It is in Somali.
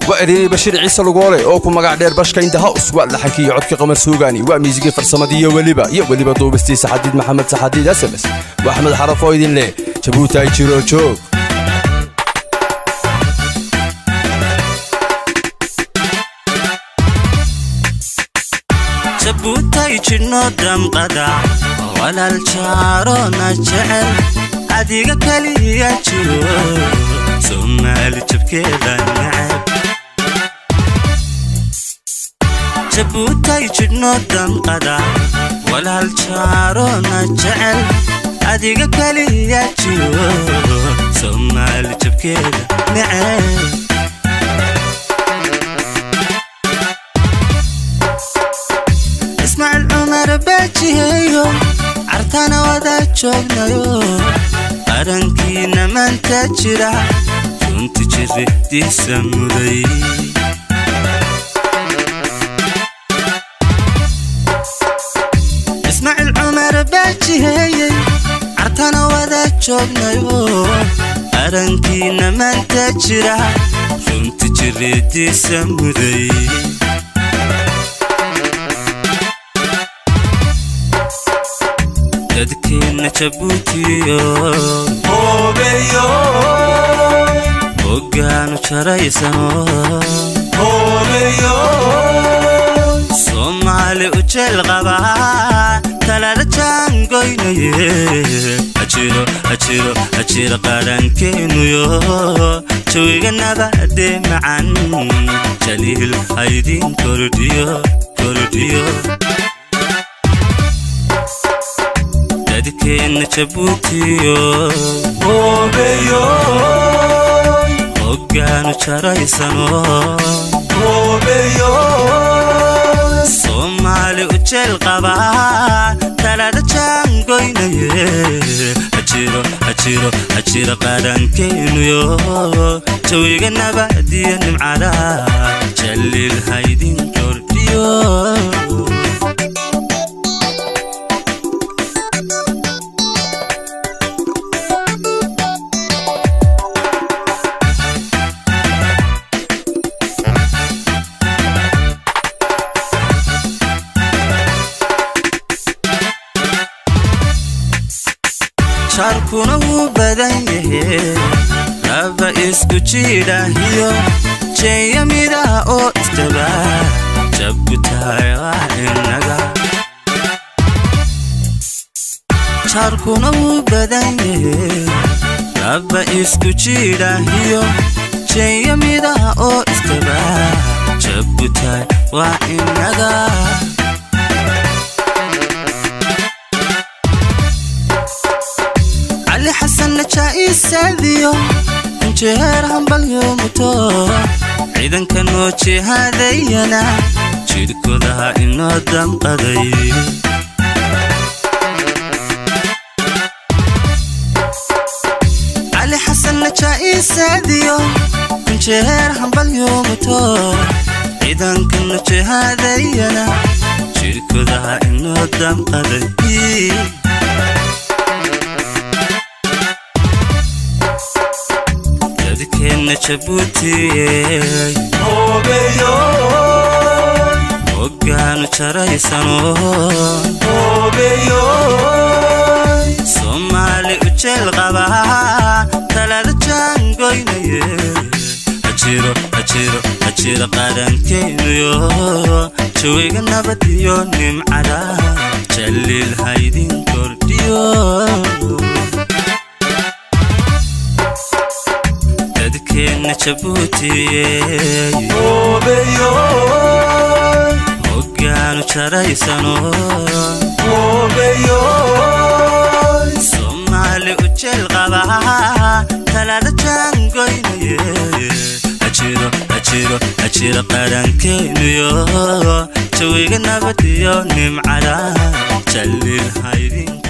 Waa ereeyey Bashiir Ciise Lugoole oo ku magac dheer Bashka in the house. Waa laxankii iyo codkii Qamar Suugaani, waa miisigii, farsamadii iyo weliba duubistii Saxadiid Maxamed Saxadiid SMS. Waa Axmed Xaraf oo idin leh: Jabuuti ay jiro joog. Jabuutay jidhno damqada, walaal jaarona jecel, adiga keliya jiro, Soomaali jabkeeda neceb. Jabuutay jidhno damqada, walaal jaarona jecel, adiga keliya jiro, Soomaali jabkeeda neceb. Ismaaciil Cumar baajiheeyo, cartana wada joognayo, qarankiina maanta jira runti jiridiisa muday. Ismaaciil Cumar baajiheeyey, cartana wada joognayo, qarankiina maanta jira runti jiridiisa muday. Dadkeenna Jabuutiyo hoggaanu jaraysano, Soomaali u jeel qabaa, talada jaangoynaye. Ajiro, ajiro, ajiro qarankeenuyo, jawiga nabadee macan Jaliil haydin kordhiyo, kordhiyo. Dadkeenna Jabuutiyo hoggaanu jaraysano, Soomaali u jeel qabaa, talada jaangoynaye. Ajiro, ajiro, ajiro qarankeenuyo, jawiga nabadiyo nimcada Jaliil haydin kordhiyo. Jaarkuna wuu badan yahe, laba isku jiidhahiyo jeeya midaha oo isjaba, Jabutaay waa inaga. Jaarkuna wuu badan yahe, laba isku jiidhahiyo jeeya midaha oo isjaba, Jabutaay waa inaga. Cali Xasan najaa'isaadiyo kunjeer hambalyo muto, ciidanka noo jihaadayana jidhkoodaha inoo damqaday. Cali Xasan najaa'isaadiyo kunjeer hambalyo muto, ciidanka noo jihaadayana jidhkoodaha inoo damqaday. Dadkeenna Jabuuti hoggaanu jaraysano, Soomaali u jeel qabaa, talada jaangoynaye. Ajiro, ajiro, ajiro qarankeenuyo, jawiga nabad iyo nimcada Jaliil haydin kordhiyo. Dadkeenna Jabuuti hoggaanu jaraysano, Soomaali u jeel qabaa, talada jaangoynaye. Ajiro, ajiro, ajiro qarankeenuyo, jawiga nabad iyo nimcada Jaliil haydin.